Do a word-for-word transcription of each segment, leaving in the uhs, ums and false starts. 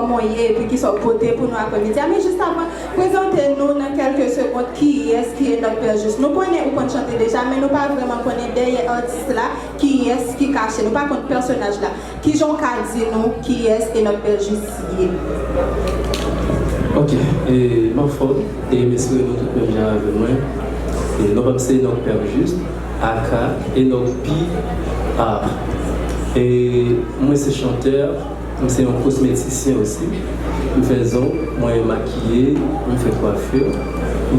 Kòman w ye epi kisa w pote pou nou aprèmidi a. Men jis avan, prezante nou nan kèlke segond kiyès ki Enock Perjus. Nou konnen ou konn chante deja, men nou pa vrèman konnen dèyè atis la kiyès ki kache. Nou pa konn pèsonaj la. Kijan w ka di nou kiyès Enock Perjus ye? Ok, e, m anfòm, e m espere nou tout menm jan avè mwen. E non pa m se Enock Perjus, aka Enock P R. E mwen se chantè, m se yon kosmetisyen osi. M fè zong, mwen makiye, m fè kwafi.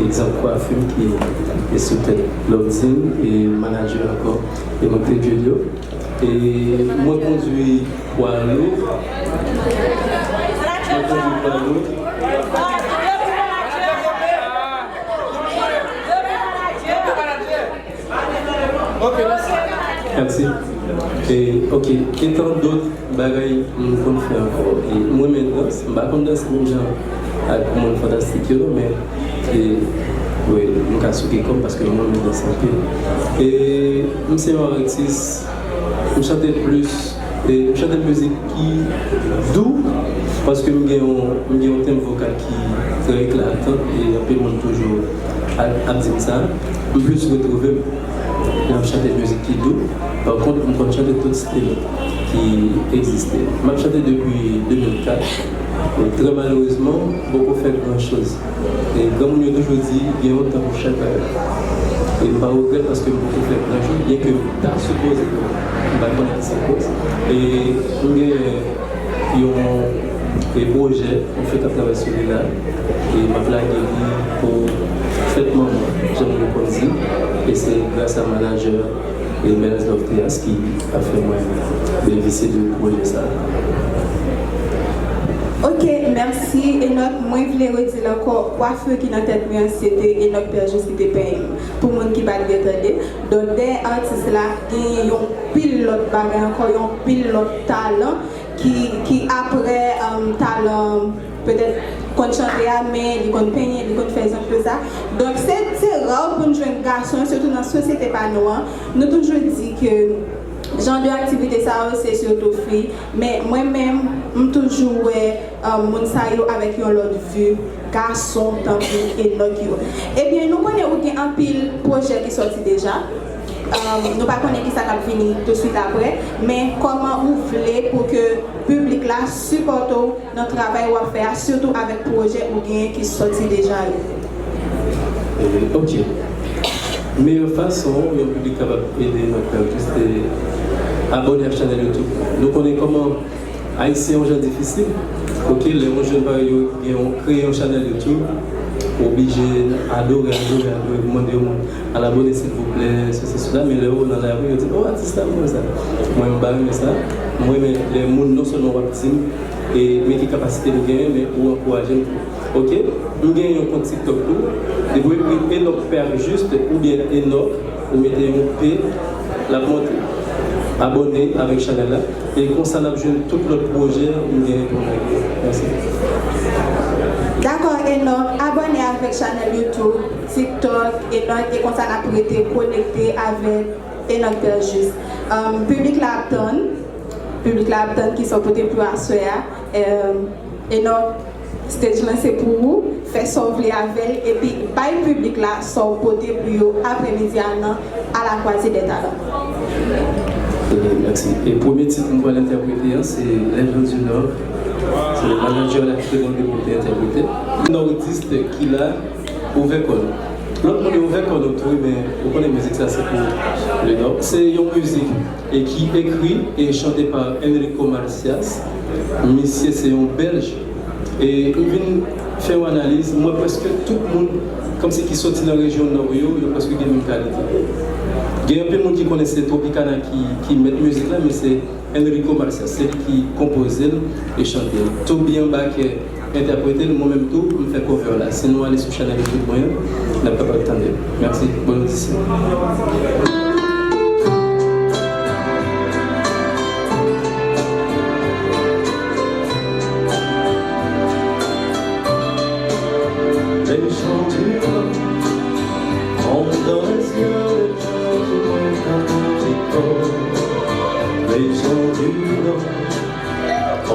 Egzanp kwafi m ki e sou tèt Love Team e manager ankò e mwen te Julio. E mwen kondwi pwa lou. Mwen kondwi pwa lou. Ok, mèsi. Mèsi. E, ok, e tan dòt bagay m konn fè ankò. E m renmen dans, m pa konn danse menm jan ak moun fantastik yo, men, e, wi, m ka souke kò m paske m renmen dans anpil. E m se yon atis, m chante plis, e m chante mizik ki dou, paske m gen yon, m gen yon tenb vokal ki trè eklatan, e anpil moun toujou ap, ap di m sa. M plis retwouve m lè m ap chante mizik ki dou. Pa kont, m konn chante tout stil ki egziste. M ap chante depi de mil kat. E trè malerezman, m poko fè gran choz. E granmoun yo toujou di, gen yon tan pou chak bagay. E m pa regrèt paske m poko fè gran choz, byenke m ta sipoze, m pa konnen ki sa koz. E m gen yon, e pwojè, m fèk ap travay sou li la. E m ap lage li pou fèt manman, jan nou konn di. E se gras a manager e Melez Love Trias ki ap fè mwen benefisye de pwojè sa a. Ok, mèsi Enock. Mwen vle redi l ankò, kwafi ki nan tèt mwen an, se te Enock Perjus ki te penyen m. Pou moun ki pa t gen tande. Donk, dèyè atis la, gen yon pil lòt bagay ankò, yon pil lòt talan ki, ki apre, um, talan petèt konn chante a, men li konn penyen, li konn fè zong, tout sa. Donk, se, se ra pou n jwenn gason, sitou nan sosyete pa nou an. Nou toujou di ke jan de aktivite sa yo, se sitou fi. Men mwen menm, m toujou wè, um, moun sa yo avèk yon lòt vi, gason tankou Enock yo. Ebyen, nou konnen ou gen anpil pwojè ki sòti deja. Um, nou pa konnen kisa k ap vini touswit apre, men kòman ou vle pou ke piblik la sipòte w nan travay w ap fè a, sitou avèk pwojè ou genyen ki sòti deja yo? E, ok. Meyè fason yon piblik kapab ede Enock Perjus se abòne ak chanèl YouTube. Nou konnen kòman Ayisyen yon jan difisil. Ok, lè yon jèn parèy yo gen yon, kreye yon chanèl YouTube, ou oblije adore, adore, adore, pou mande yon moun al abòne silvouplè, sesi, sela, men lè yo nan lari, yo di, "Oh, atis la, mwen renmen sa." Mwen, m pa renmen sa. Mwen, renmen lè moun non sèlman w ap di m, e, men ki kapasite m genyen, men ou ankouraje m tou. Ok, m gen yon kont TikTok tou. Depi w ekri Enock Perjus oubyen Enock, ou mete yon P, l ap monte. Abòne avèk chanèl la. E konsa n ap jwenn tout lòt pwojè m gen pou n lage. Mèsi. Dakò, Enock. Abòne avèk chanèl YouTube, TikTok, Enock, e konsa n ap rete konekte avèk Enock Perjus. Um, piblik la ap tann. Piblik la ap tann kisa w pote pou aswè a. Um, Enock, stage lan se pou ou, fè sa w vle avè l, epi bay piblik la sa w pote pou yo aprèmidi a nan À la croisée des talents. E, mèsi. E premye tit m pral entèprete an, se Les gens du Nord. Se manager la ki te mande pou m te entèprete. Nòdis ki la, ouvè kò nou. Lòt moun yo ouvè kò nou tou, men ou konnen mizik sa se pou le Nord. Se yon mizik e ki ekri e chante pa Enrico Macias. Misye se yon Bèlj. E m vin fè yon analiz, m wè prèske tout moun, kòmsi ki soti nan rejyon Nò yo, yo prèske gen menm kalite. Gen anpil moun ki konnen se Tropicana ki, ki mèt mizik la, men se Enrico Macias, se li ki konpoze l e chante l. Toby Anbakè entèprete l, mwen menm tou, m fè cover la. Si nou ale sou chanèl YouTube mwen an, n ap kapab tande l. Mèsi, bòn odisyon. Les gens du Nord ont dans les yeux les gens du Nord. Les gens du Nord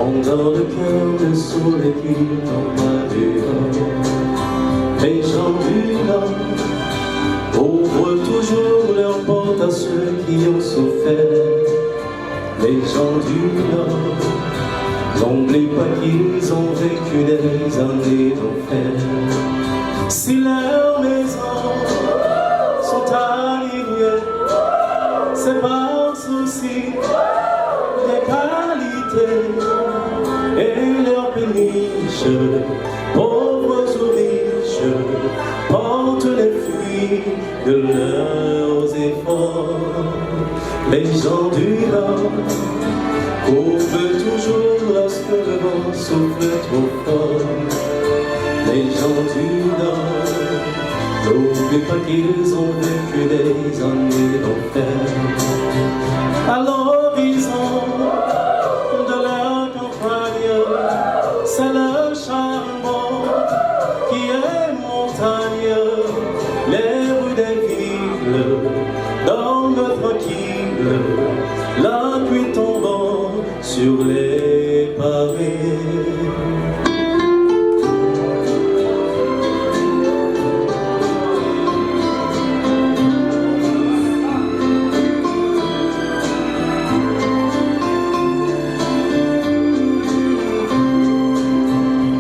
ont Dans le cœur le soleil qui tombe à dehors. Les gens du Nord ouvrent toujours leurs portes à ceux qui ont souffert. Les gens du Nord, n'oublie pas qu'ils ont vécu des années d'enfer. Si leurs maisons sont alignés, c'est par souci d'égalité et leurs péniches, pauvres ou riches, portent les fruits de leurs efforts. Les gens du Nord courent toujours lorsque le vent souffle trop fort. Les gens du Nord, n'oublie pas qu'ils ont vécu des années d'enfer. À l'horizon de leur campagne, c'est le charbon qui est montagne. Les rues des villes dorment tranquilles, la pluie tombant sur les pavés.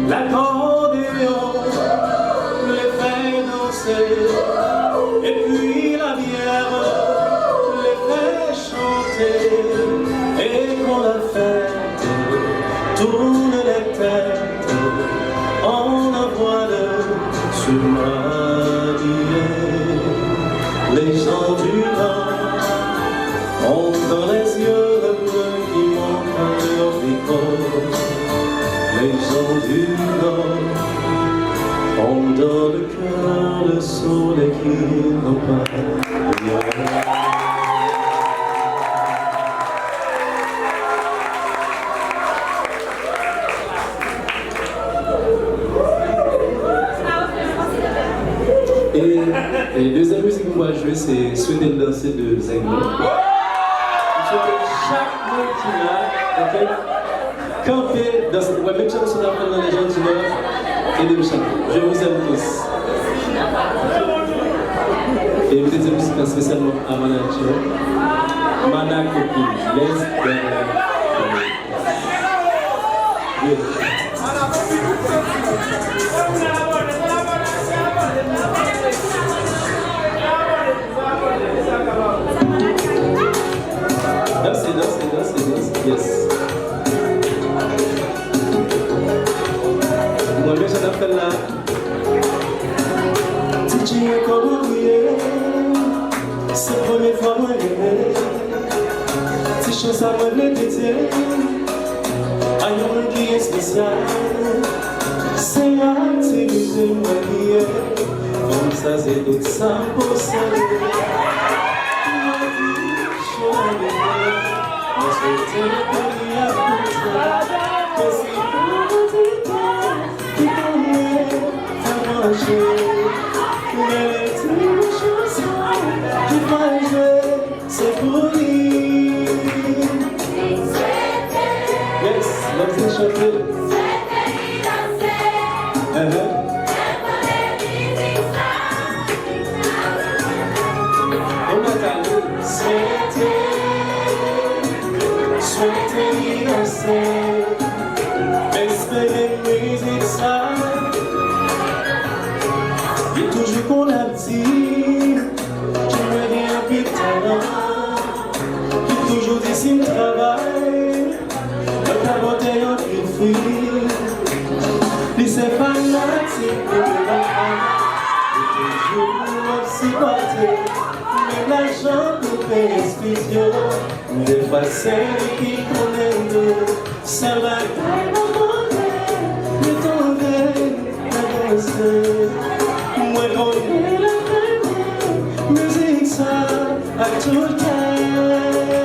L'accordéon les fait danser, et puis la bière les fait chanter, et quand la fête tourne les têtes, on envoie le sous-marin. Les gens du Nord ont dans les yeux le bleu qui manque à leur décor. Les gens du Nord ont dans le cœur le soleil qui n'ont pas. E, e dezyèm mizik mwen pral jwe, se Swete l danse de Zenglè. M swete chak moun ki la, oke, kanpe, danse. Wè, menm jan m sot aprann nan Lejand di Nò, ede m chante. Je vous aime tous. E m te di mizik la espesyalman a manager Mana Copine. Let's go. Danse, danse, danse, danse. Yes. Mwen menm jan n ap fè l la. D J, kòman w ye? Se premye fwa mwen leve. Ti cho sa mwen vle dedye a yon moun ki espesyal. Se aktivite mwen li ye. Fanm sa se tout sa m posede. Mwen di cho a leve. Mwen swete w beni ak tout sa. Mèsi pou tout tan ki konnen fè manje. Men ti chanson ki pral jwe, se pou li. Yes, lòt se chante. Uh-huh. On a talé. Swete, swete li danse. Espere mizik sa. Li toujou konn ap di ki mwen gen anpil talan. Li toujou di si m travay, mwen ka pote anpil fwi. Li se fanatik de Bèl Anfan. Li toujou ap sipòte. Menm lajan pou peye estidyo. Defwa se li ki konnen tou. Sèl bagay mwen konnen, li tande, li danse. Mwen konnen l ap renmen mizik sa ak tout kè.